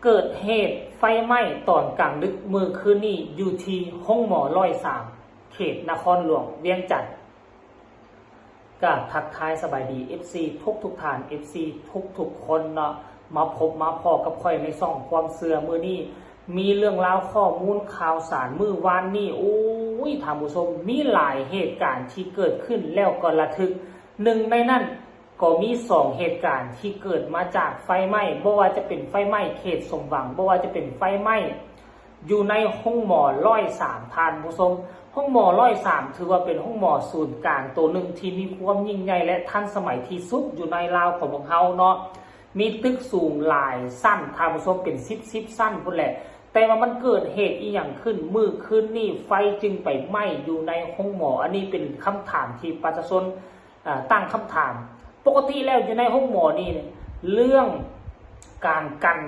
ເກີດເຫດໄຟໄໝ້ຕອນກາງດຶກມື້ຄືນນີ້ ຢູ່ທີ່ໂຮງໝໍຮ້ອຍສາມ ເຂດນະຄອນຫຼວງວຽງຈັນ. ກາບທັກທາຍສະບາຍດີ ເອັຟຊີ ທຸກໆທ່ານ ເອັຟຊີ ທຸກໆຄົນເນາະ, ມາພົບມາພໍ້ກັບຂ້ອຍໃນຊ່ອງຄວາມເຊື່ອ. ມື້ນີ້ມີເລື່ອງລາວ ຂໍ້ມູນຂ່າວສານມື້ວານນີ້ ໂອ້ຍ ທ່ານຜູ້ຊົມ, ມີຫຼາຍເຫດການທີ່ເກີດຂຶ້ນແລ້ວກໍລະທຶກ. ໜຶ່ງໃນນັ້ນ ກໍມີສອງເຫດການທີ່ເກີດມາຈາກໄຟໄໝ້, ບໍ່ວ່າຈະເປັນໄຟໄໝ້ເຂດສົມຫວັງ, ບໍ່ວ່າຈະເປັນໄຟໄໝ້ຢູ່ໃນໂຮງໝໍຮ້ອຍສາມ ທ່ານຜູ້ຊົມ. ໂຮງໝໍຮ້ອຍສາມ ຖືວ່າເປັນໂຮງໝໍສູນກາງໂຕໜຶ່ງທີ່ມີຄວາມຍິ່ງໃຫຍ່ ແລະ ທັນສະໄໝທີ່ສຸດຢູ່ໃນລາວຂອງພວກເຮົາເນາະ, ມີຕຶກສູງຫຼາຍຊັ້ນ ທ່ານຜູ້ຊົມ, ເປັນສິບສິບຊັ້ນພຸ້ນແຫຼະ. ແຕ່ວ່າມັນເກີດເຫດອີ່ຫຍັງຂຶ້ນ ມື້ຄືນນີ້ໄຟຈຶ່ງໄປໄໝ້ຢູ່ໃນໂຮງໝໍ? ອັນນີ້ເປັນຄຳຖາມທີ່ປະຊາຊົນ ເອີ ຕັ້ງຄຳຖາມ. ປົກກະຕິແລ້ວຢູ່ໃນໂຮງໝໍນີ້ ເລື່ອງການກັນ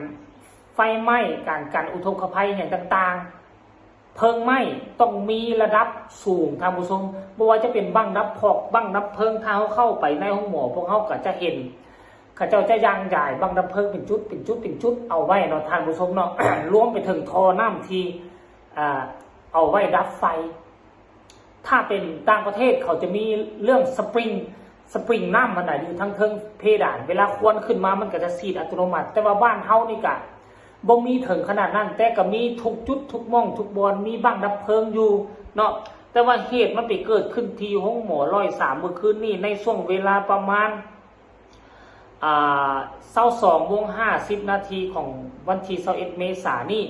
ໄຟໄໝ້ ການກັນອຸທົກກະໄພຫຍັງຕ່າງໆ ເພີງໄໝ້ຕ້ອງມີລະດັບສູງ ທ່ານຜູ້ຊົມ. ບໍ່ວ່າຈະເປັນບັ້ງດັບພອກ ບັ້ງດັບເພີງ, ຖ້າເຮົາເຂົ້າໄປໃນໂຮງໝໍ ພວກເຮົາກໍຈະເຫັນ ເຂົາເຈົ້າຈະຢ່າງຢາຍບັ້ງດັບເພີງເປັນຈຸດ ເປັນຈຸດ ເປັນຈຸດເອົາໄວ້ເນາະ ທ່ານຜູ້ຊົມເນາະ, ລວມໄປເຖິງທໍ່ນ້ຳທີ່ ອ່າ ເອົາໄວ້ດັບໄຟ. ຖ້າເປັນຕ່າງປະເທດ ເຂົາຈະມີເລື່ອງສະປຣິງ ສະປຣິງນ້ຳຫັ້ນນະ ຢູ່ທາງເທິງເພດານ, ເວລາຄວັນຂຶ້ນມາ ມັນກໍຈະສີດອັດຕະໂນມັດ. ແຕ່ວ່າບ້ານເຮົານີ້ກະບໍ່ມີເຖິງຂະໜາດນັ້ນ, ແຕ່ກໍມີທຸກຈຸດ ທຸກໝ່ອງ ທຸກບ່ອນ ມີບັ້ງດັບເພີງຢູ່ເນາະ. ແຕ່ວ່າເຫດມັນໄປເກີດຂຶ້ນທີ່ໂຮງໝໍຮ້ອຍສາມ ມື້ຄືນນີ້ ໃນຊ່ວງເວລາປະມານ ອ່າ ຊາວສອງໂມງຫ້າສິບນາທີຂອງວັນທີຊາວເອັດເມສານີ້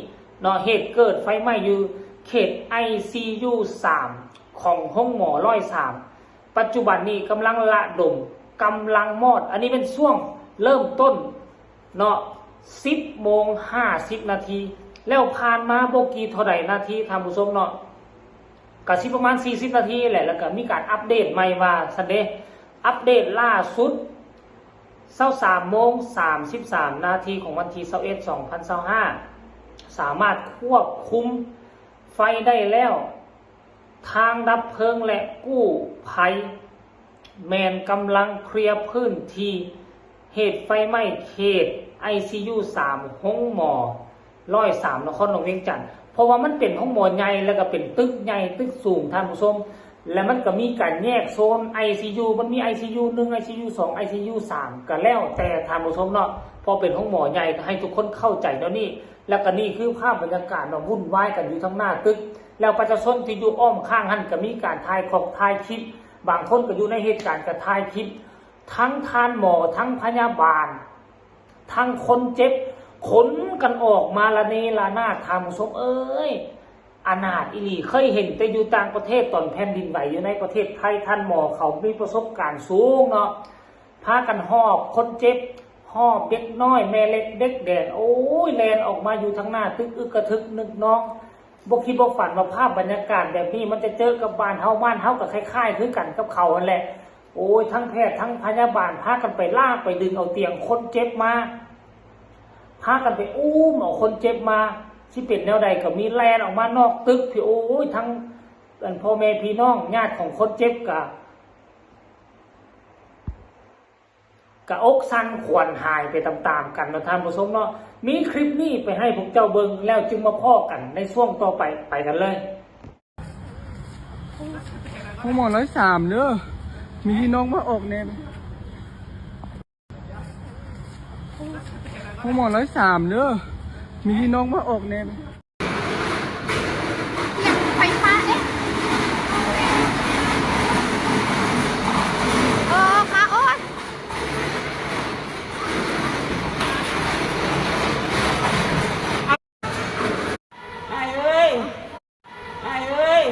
ເນາະ, ເຫດເກີດໄຟໄໝ້ຢູ່ເຂດໄອຊີຢູສາມ ຂອງໂຮງໝໍຮ້ອຍສາມ. ປັດຈຸບັນນີ້ກຳລັງລະດົມກຳລັງມອດ, ອັນນີ້ແມ່ນຊ່ວງເລີ່ມຕົ້ນເນາະ, ສິບໂມງຫ້າສິບນາທີ. ແລ້ວຜ່ານມາບໍ່ກີ່ເທົ່າໃດນາທີ ທ່ານຜູ້ຊົມເນາະ, ກະຊິປະມານສີ່ສິບນາທີແຫຼະ, ແລ້ວກະມີການອັບເດດໃໝ່ວ່າຊັ້ນເດ. ອັບເດດລ່າສຸດ ຊາວສາມໂມງສາມສິບສາມນາທີຂອງວັນທີຊາວເອັດ ສອງພັນຊາວຫ້າ ສາມາດຄວບຄຸມໄຟໄດ້ແລ້ວ. ທາງດັບເພີງ ແລະ ກູ້ໄພ ແມ່ນກຳລັງເຄລຍພື້ນທີ່ເຫດໄຟໄໝ້ເຂດໄອຊີຢູສາມ ໂຮງໝໍຮ້ອຍສາມ ນະຄອນຫຼວງວຽງຈັນ, ເພາະວ່າມັນເປັນໂຮງໝໍໃຫຍ່ ແລ້ວກໍເປັນຕຶກໃຫຍ່ຕຶກສູງ ທ່ານຜູ້ຊົມ, ແລະ ມັນກໍມີການແຍກໂຊນໄອຊີຢູ, ມັນມີໄອຊີຢູໜຶ່ງ ໄອຊີຢູສອງ ໄອຊີຢູສາມ ກໍແລ້ວແຕ່ ທ່ານຜູ້ຊົມເນາະ, ເພາະເປັນໂຮງໝໍໃຫຍ່ ກໍໃຫ້ທຸກຄົນເຂົ້າໃຈແນວນີ້. ແລ້ວກໍນີ້ຄືພາບບັນຍາກາດເນາະ, ວຸ່ນວາຍກັນຢູ່ທາງໜ້າຕຶກ, ແລ້ວປະຊາຊົນທີ່ຢູ່ອ້ອມຂ້າງຫັ້ນກໍມີການຖ່າຍຂອກຖ່າຍຄລິບ, ບາງຄົນກໍຢູ່ໃນເຫດການກໍຖ່າຍຄລິບ. ທັງທ່ານໝໍ ທັງພະຍາບານ ທັງຄົນເຈັບ ຂົນກັນອອກມາລະເນລະນາດ ທ່ານຜູ້ຊົມເອີຍ. ອະນາດອີ່ຫຼີ, ເຄີຍເຫັນແຕ່ຢູ່ຕ່າງປະເທດ ຕອນແຜ່ນດິນໄຫວຢູ່ໃນປະເທດໄທ, ທ່ານໝໍເຂົາມີປະສົບການສູງເນາະ, ພາກັນຫອບຄົນເຈັບ ຫອບເດັກນ້ອຍ ແມ່ເລັກເດັກແດງ ໂອ້ຍ ແລ່ນອອກມາຢູ່ທາງໜ້າຕຶກ ອຶກກະທຶກນຶກນອງ. ບໍ່ຄິດບໍ່ຝັນວ່າພາບບັນຍາກາດແບບນີ້ມັນຈະເຈີກັບບ້ານເຮົາ, ບ້ານເຮົາກໍຄ້າຍໆຄືກັນກັບເຂົາຫັ້ນແຫຼະ. ໂອ້ຍ ທັງແພດທັງພະຍາບານພາກັນໄປລາກໄປດຶງເອົາຕຽງຄົນເຈັບມາ, ພາກັນໄປອຸ້ມເອົາຄົນເຈັບມາ, ຊິເປັນແນວໃດກໍມີແລ່ນອອກມານອກຕຶກພີ້. ໂອ້ຍ ທັງ ອັນ ພໍ່ແມ່ພີ່ນ້ອງຍາດຂອງຄົນເຈັບກໍ ກະອົກສັ່ນຂວັນຫາຍໄປຕາມໆກັນເນາະ ທ່ານຜູ້ຊົມເນາະ. ມີຄລິບນີ້ໄປໃຫ້ພວກເຈົ້າເບິ່ງ ແລ້ວຈຶ່ງມາພໍ້ກັນໃນຊ່ວງຕໍ່ໄປ. ໄປກັນເລີຍ. ໂຮງໝໍຮ້ອຍສາມເດີ ມີພີ່ນ້ອງມາອອກແດ່. ໂຮງໝໍຮ້ອຍສາມເດີ ມີພີ່ນ້ອງມາອອກແດ່. ໄຟຟ້າເດ້ ເອີ ຄ່ະ ໂອ້ຍ ອ້າຍເອີຍ ອ້າຍເອີຍ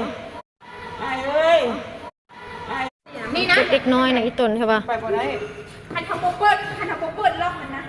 ອ້າຍເອີຍ. ມີນະ ເດັກນ້ອຍນະ ອີ່ຕົນ ເຫັນບໍ່? ໄປບໍ່ໄດ້ ຄັນເຮົາບໍ່ເປີດ ຄັນເຮົາບໍ່ເປີດລັອກມັນນະ.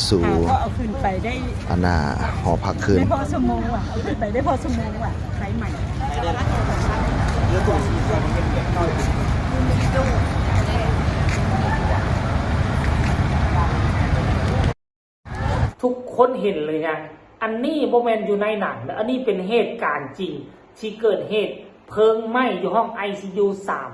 ສູ່ ເອົາຂຶ້ນໄປໄດ້ ອັນນ່າ ຫໍພັກຄືນ ໄດ້ພໍຊົ່ວໂມງວ່າ ເອົາຂຶ້ນໄປໄດ້ພໍຊົ່ວໂມງວ່າ ໄຟໄໝ້. ທຸກຄົນເຫັນເລີຍນະ ອັນນີ້ບໍ່ແມ່ນຢູ່ໃນໜັງເດີ້ ອັນນີ້ເປັນເຫດການຈິງ ທີ່ເກີດເຫດເພີງໄໝ້ຢູ່ຫ້ອງໄອຊີຢູສາມ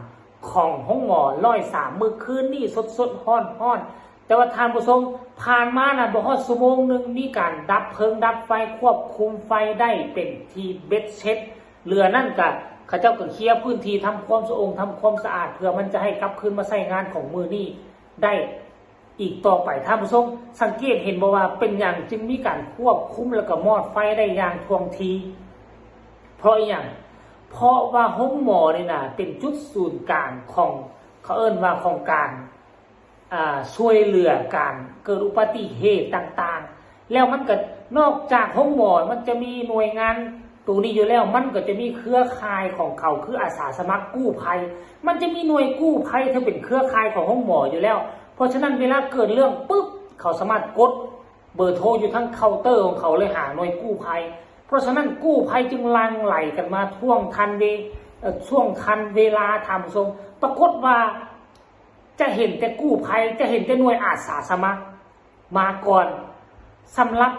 ຂອງໂຮງໝໍຮ້ອຍສາມ ມື້ຄືນນີ້ສົດໆຮ້ອນໆ. ແຕ່ວ່າທ່ານຜູ້ຊົມ ຜ່ານມານະ ບໍ່ຮອດຊົ່ວໂມງໜຶ່ງ ມີການດັບເພີງດັບໄຟ ຄວບຄຸມໄຟໄດ້ເປັນທີ່ເບັດເສັດ. ເຫຼືອນັ້ນກະ ເຂົາເຈົ້າກະເຄຍພື້ນທີ່ ທຳຄວາມສະອົງ ທຳຄວາມສະອາດ ເພື່ອມັນຈະໃຫ້ກັບຄືນມາໃຊ້ງານຂອງມື້ນີ້ໄດ້ ອີກຕໍ່ໄປ. ທ່ານຜູ້ຊົມສັງເກດເຫັນບໍ່ວ່າ ເປັນຫຍັງຈຶ່ງມີການຄວບຄຸມ ແລ້ວກໍມອດໄຟໄດ້ຢ່າງທ່ວງທີ? ເພາະອີ່ຫຍັງ? ເພາະວ່າໂຮງໝໍນີ້ນະ ເປັນຈຸດສູນກາງຂອງ ເຂົາເອີ້ນວ່າຂອງການ ອາ ຊ່ວຍເຫຼືອການເກີດອຸບັດຕິເຫດຕ່າງໆ ແລ້ວມັນກໍ ນອກຈາກໂຮງໝໍ ມັນຈະມີໜ່ວຍງານໂຕນີ້ຢູ່ແລ້ວ ມັນກໍຈະມີເຄືອຂ່າຍຂອງເຂົາ ຄືອາສາສະໝັກກູ້ໄພ ມັນຈະມີໜ່ວຍກູ້ໄພທີ່ເປັນເຄືອຂ່າຍຂອງໂຮງໝໍຢູ່ແລ້ວ. ເພາະສະນັ້ນເວລາເກີດເລື່ອງປຶບ ເຂົາສາມາດກົດເບີໂທຢູ່ທາງເຄົາເຕີຂອງເຂົາເລີຍ ຫາໜ່ວຍກູ້ໄພ. ເພາະສະນັ້ນກູ້ໄພຈຶ່ງຫຼັ່ງໄຫຼກັນມາ ທ່ວງທັນເວ ເອີ ຊ່ວງທັນເວລາ. ທ່ານຜູ້ຊົມ ປາກົດວ່າ ຈະເຫັນແຕ່ກູ້ໄພ ຈະເຫັນແຕ່ໜ່ວຍອາສາສະໝັກມາກ່ອນ. ສຳລັບ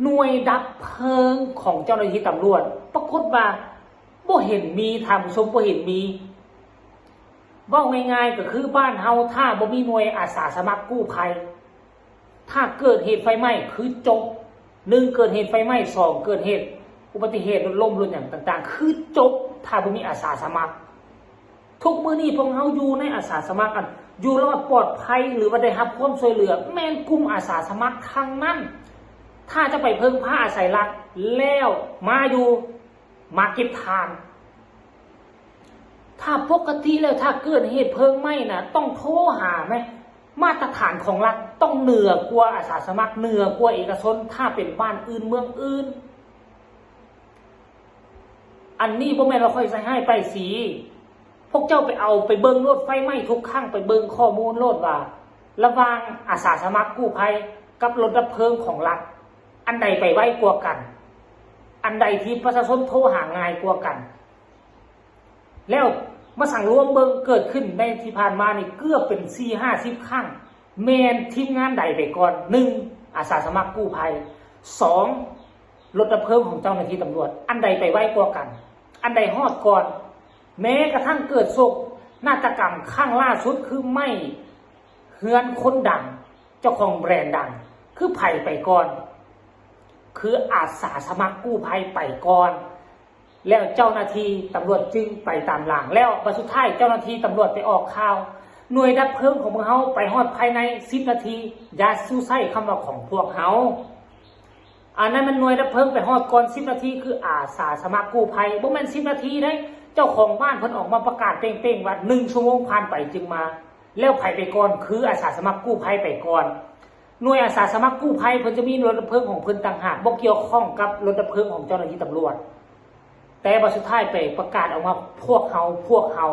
ໜ່ວຍດັບເພີງຂອງເຈົ້າໜ້າທີ່ຕຳຫຼວດ ປາກົດວ່າບໍ່ເຫັນມີ. ທ່ານຜູ້ຊົມ ບໍ່ເຫັນມີ. ເວົ້າງ່າຍໆ ກໍຄືບ້ານເຮົາ ຖ້າບໍ່ມີໜ່ວຍອາສາສະໝັກກູ້ໄພ ຖ້າເກີດເຫດໄຟໄໝ້ຄືຈົບ. ໜຶ່ງ ເກີດເຫດໄຟໄໝ້, ສອງ ເກີດເຫດອຸບັດຕິເຫດ ລົດລົ້ມ ລົດຫຍັງຕ່າງໆ ຄືຈົບ ຖ້າບໍ່ມີອາສາສະໝັກ. ທຸກມື້ນີ້ພວກເຮົາຢູ່ໃນອາສາສະໝັກ ອັນຢູ່ລອດປອດໄພ ຫຼືວ່າໄດ້ຮັບຄວາມຊ່ວຍເຫຼືອ ແມ່ນກຸ່ມອາສາສະໝັກທັງນັ້ນ. ຖ້າຈະໄປເພິ່ງພາອາໄສລັດ ແລ້ວມາຢູ່ ມາເກັບຖ່ານ. ຖ້າປົກກະຕິແລ້ວ ຖ້າເກີດເຫດເພີງໄໝ້ນະ ຕ້ອງໂທຫາແມະ ມາດຕະຖານຂອງລັດຕ້ອງເໜືອກວ່າອາສາສະໝັກ ເໜືອກວ່າເອກະຊົນ ຖ້າເປັນບ້ານອື່ນເມືອງອື່ນ. ອັນນີ້ບໍ່ແມ່ນວ່າຂ້ອຍໃສ່ຮ້າຍປ້າຍສີ. ພວກເຈົ້າໄປເອົາໄປເບິ່ງໂລດ ໄຟໄໝ້ທຸກຄັ້ງ ໄປເບິ່ງຂໍ້ມູນໂລດວ່າ ລະຫວ່າງອາສາສະໝັກກູ້ໄພກັບລົດດັບເພີງຂອງລັດ ອັນໃດໄປໄວກວ່າກັນ? ອັນໃດທີ່ປະຊາຊົນໂທຫາງ່າຍກວ່າກັນ? ແລ້ວມາສັງລວມເບິ່ງ ເກີດຂຶ້ນໃນທີ່ຜ່ານມານີ້ເກືອບເປັນສີ່ຫ້າສິບຄັ້ງ ແມ່ນທີມງານໃດໄປກ່ອນ? ໜຶ່ງ ອາສາສະໝັກກູ້ໄພ, ສອງ ລົດດັບເພີງຂອງເຈົ້າໜ້າທີ່ຕຳຫຼວດ ອັນໃດໄປໄວກວ່າກັນ? ອັນໃດຮອດກ່ອນ? ແມ້ກະທັ່ງເກີດໂສກນາດຕະກຳຄັ້ງລ່າສຸດ ຄືໄໝ້ເຮືອນຄົນດັງ ເຈົ້າຂອງແບຣນດັງ ຄືໃຜໄປກ່ອນ? ຄືອາສາສະໝັກກູ້ໄພໄປກ່ອນ ແລ້ວເຈົ້າໜ້າທີ່ຕຳຫຼວດຈຶ່ງໄປຕາມຫຼັງ. ແລ້ວບັດສຸດທ້າຍເຈົ້າໜ້າທີ່ຕຳຫຼວດໄປອອກຂ່າວ ໜ່ວຍດັບເພີງຂອງພວກເຮົາໄປຮອດພາຍໃນສິບນາທີ. ຢ່າສູ່ໃຊ້ຄຳວ່າຂອງພວກເຮົາ. ອັນນັ້ນມັນໜ່ວຍດັບເພີງໄປຮອດກ່ອນສິບນາທີ ຄືອາສາສະໝັກກູ້ໄພ. ບໍ່ແມ່ນສິບນາທີເດ້ ເຈົ້າຂອງບ້ານເພິ່ນອອກມາປະກາດເປັ້ງໆວ່າ ໜຶ່ງຊົ່ວໂມງຜ່ານໄປຈຶ່ງມາ. ແລ້ວໃຜໄປກ່ອນ? ຄືອາສາສະໝັກກູ້ໄພໄປກ່ອນ. ໜ່ວຍອາສາສະໝັກກູ້ໄພເພິ່ນຈະມີລົດດັບເພີງຂອງເພິ່ນຕ່າງຫາກ ບໍ່ກ່ຽວຂ້ອງກັບລົດດັບເພີງຂອງເຈົ້າໜ້າທີ່ຕຳຫຼວດ. ແຕ່ວ່າສຸດທ້າຍໄປປະກາດອອກມາ ພວກເຮົາ ພວກເຮົາ.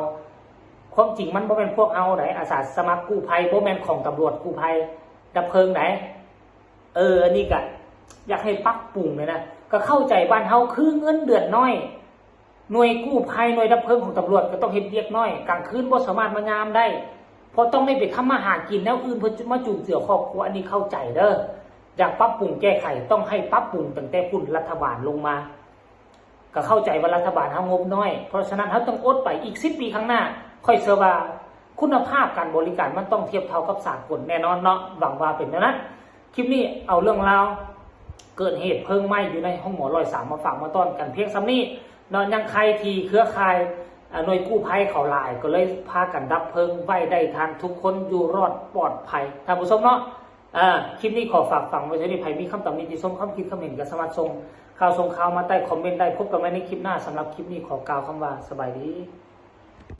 ຄວາມຈິງມັນບໍ່ແມ່ນພວກເຮົາໃດ ອາສາສະໝັກກູ້ໄພ ບໍ່ແມ່ນຂອງຕຳຫຼວດກູ້ໄພ ດັບເພີງໃດ. ເອີ ອັນນີ້ກະຢາກໃຫ້ປັບປຸງແຫຼະນະ. ກະເຂົ້າໃຈບ້ານເຮົາຄືເງິນເດືອນໜ້ອຍ ໜ່ວຍກູ້ໄພ ໜ່ວຍດັບເພີງຂອງຕຳຫຼວດກະຕ້ອງເຮັດວຽກໜ້ອຍ ກາງຄືນບໍ່ສາມາດມາຍາມໄດ້ ເພາະຕ້ອງໄດ້ໄປທຳມາຫາກິນແນວອື່ນເພື່ອມາຈຸນເຈືອຄອບຄົວ. ອັນນີ້ເຂົ້າໃຈເດີ້ ຢາກປັບປຸງແກ້ໄຂ ຕ້ອງໃຫ້ປັບປຸງຕັ້ງແຕ່ພຸ້ນລັດຖະບານລົງມາ. ກະເຂົ້າໃຈວ່າລັດຖະບານເຮົາງົບໜ້ອຍ ເພາະສະນັ້ນເຮົາຕ້ອງອົດໄປອີກສິບປີຂ້າງໜ້າ. ຂ້ອຍເຊື່ອວ່າຄຸນນະພາບການບໍລິການມັນຕ້ອງທຽບເທົ່າກັບສາກົນແນ່ນອນເນາະ ຫວັງວ່າເປັນແນວນັ້ນ. ຄລິບນີ້ເອົາເລື່ອງລາວເກີດເຫດເພີງໄໝ້ຢູ່ໃນໂຮງໝໍຮ້ອຍສາມມາຝາກມາຕ້ອນກັນພຽງສ່ຳນີ້ເນາະ. ຍັງໄຄທີ່ເຄືອຂ່າຍ ອາ ໜ່ວຍກູ້ໄພເຂົາຫຼາຍ ກໍເລີຍພາກັນດັບເພີງໄວ້ໄດ້ທັນ ທຸກຄົນຢູ່ລອດປອດໄພ ທ່ານຜູ້ຊົມເນາະ. ອາ ຄລິບນີ້ຂໍຝາກຝັງໄວ້ເທົ່ານີ້ ໃຜມີຄຳຕຳໜິຕິຊົມຄຳຄິດຄຳເຫັນ ກໍສາມາດສົ່ງຂ່າວສົ່ງຂ່າວມາໃຕ້ຄອມເມັນໄດ້. ພົບກັນໃໝ່ໃນຄລິບໜ້າ ສຳລັບຄລິບນີ້ຂໍກ່າວຄຳວ່າ ສະບາຍດີ.